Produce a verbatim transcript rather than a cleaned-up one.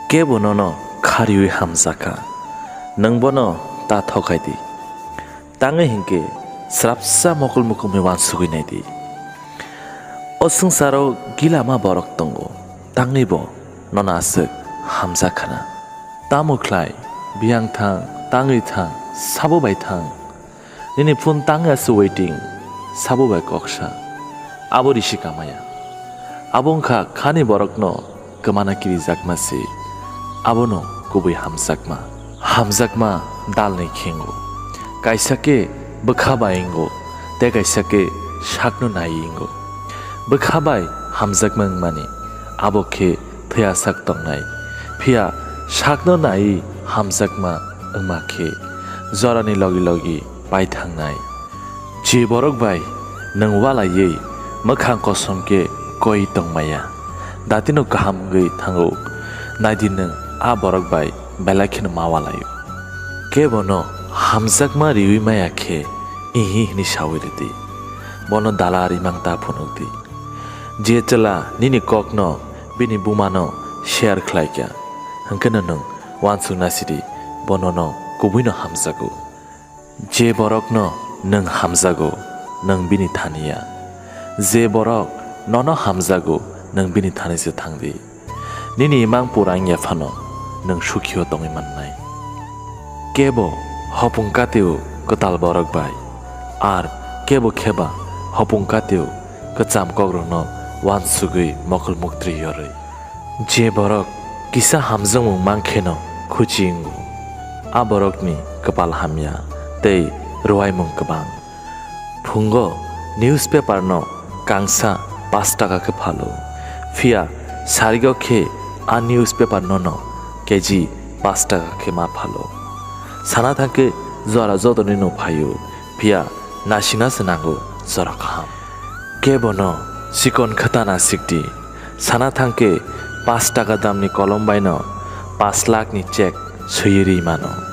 Kebo nono khariwi hamjakha, nwng bono ta thokai di. Tangwi hinkhe srapsa mokol mukumwi wansugwi nai di. O swngcharo gilama borok tongo, tangwi bo nono aswk hamjakha na. Tamo khlai, biyang thang, tangwi thang, sabo bai thang. Nini phone tangwi aswk waiting, sabo bai kok sa. Abo risi kamaya. Abo wngkha khani borokno kwmana kirijakma se. Abono kubui hamjakma. Hamjakma dalni khe wngo. Kaisa khe bwkha bai wngo, tei kaisa khe sakno naiwi wngo. Bwkha bai hamjakma wngmani, abo khe thwiyasak tongnai. Phiya sakno naiwi hamjakma wngma khe jorani logi logi pai thangnai. Je borok bai nwng walaiwi mwkhang kosom khe koi tongmaya, datino kaham wngwi thango, nai di nwng a borok bai belai kheno ma walaio. Kebo no hamjakma riwi maya khe ihi hwnwi sawi rwdi, bono dala rimang ta phunukdi. Je chwla nini kokno bini bumano share khlaikha, hwnkhe no nwng uansuk nasidi, bo nono kubuino hamjago. Je borokno nwng hamjago, nwng bini thani ya. Je borok nono hamjago, nwng bini thani se thangdi. Nini imang pura wngya phano nwng sukhio tongwi mannai. Kebo hopung katio kwtal borok bai, ar kebo kheba hopung katio kwcham kokrokno uansugwi mokol muktri yorwi. Je borok kisa hamjakmung mankheno khuchi wngo, a borokni kwpal hamya tei rwuaimung kwbang. Phungo newspaper no kangsa pash taka khe phalo, phiya sarigo khe a newspaper no no K G pash taka khe ma phalo. Sana thangkhe jora joto ni no phaio, phiya nasina se nango jora kaham. Kebo no chikon khata na sikdi, sana thangkhe pash taka damni kolom bai no pash lakh ni cheque swiwi ri mano.